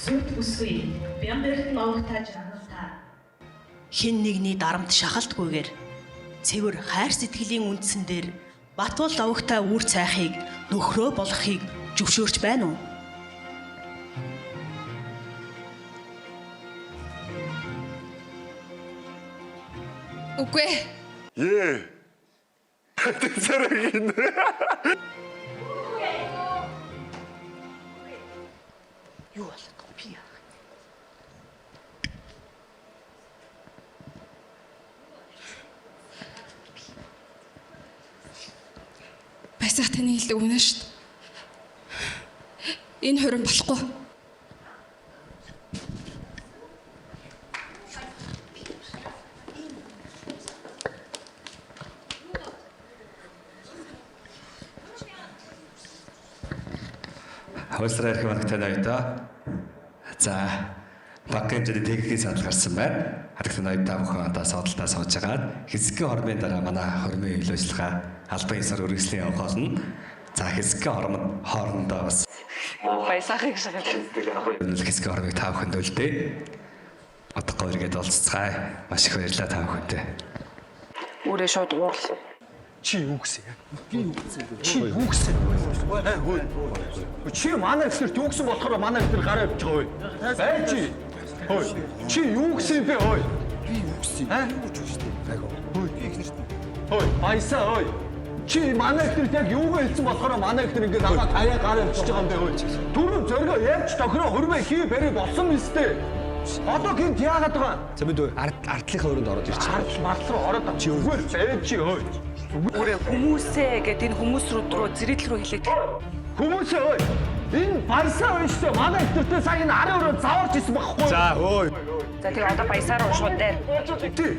Сүрд бүсгүй Бямберт новогта жаргалта. Хин нэгний дарамт шахалтгүйгээр цэвэр хайр сэтгэлийн үндсэн дээр Батуул овогтой үр цайхыг нөхрөө болохыг зөвшөөрч байна уу? Үгүй ээ. Ее. Тэцэрэг гинэ. Юу болоод байгаа би яах вэ? Баясаа таны хэлдэг үнэ шүү дээ. Энэ хурим болохгүй. Хавсраа ирэх мангтай ноёдоо. За багийн хэмжээний техникийн санал гарсан байна. Хадагтай ноёд та бүхэн одоо суудалтаа сууж агаад хэсгийн хормын дараа манай хормын үйл ажиллагаа албан ёсоор үргэлжлэн явах болно. За хэсгийн хормод хоорондоо бас Баясаахыг шахаад. хэсгийн хормыг та бүхэнд үлдээ. Одохгүй эргээд олцгаая. Маш их баярлалаа та бүхэндээ. Үрээ шууд уурал. Чи юу гэсэн юм? Би юу гэсэн бэ? Чи юу гэсэн? Хөөе. Чи манай ихнэрт юу гэсэн болохоор манай ихнэр гараа явж байгаа хөөе. Бай чи. Хөөе. Чи юу гэсэн юм бэ хөөе? Би юу гэсэн? Аа? Юу ч үгүй шүү дээ. Хөөе. Би ихнэрт. Хөөе. Баясаа хөөе. Чи манай ихнэрт яг юугаа хэлсэн болохоор манай ихнэр ингээд намайг хаяа гараа явчихж байгаа юм бэ хөөе. Түрүү зоргоо ярьж тохироо хөрмөө хий бари болсон юм сте. Одоо гинт яагаад байгаа юм? За мэдээ ард ардлынхаа өрөөнд ороод ирчих. Ард марл руу ороод авчих. Зүгээр бай чи хөөе. Үрээ хүмүүсээ гэд энэ хүмүүс рүү зэрэгэл рүү хэлээд. Хүмүүсээ хөөе. Энэ баясаа хөөе шүү дээ. Манай ихнэртээ сая энэ арын өрөөнд заварч исэн байхгүй юу? За хөөе. За тэгээ одоо баясаа руу шууд дээр. Тий.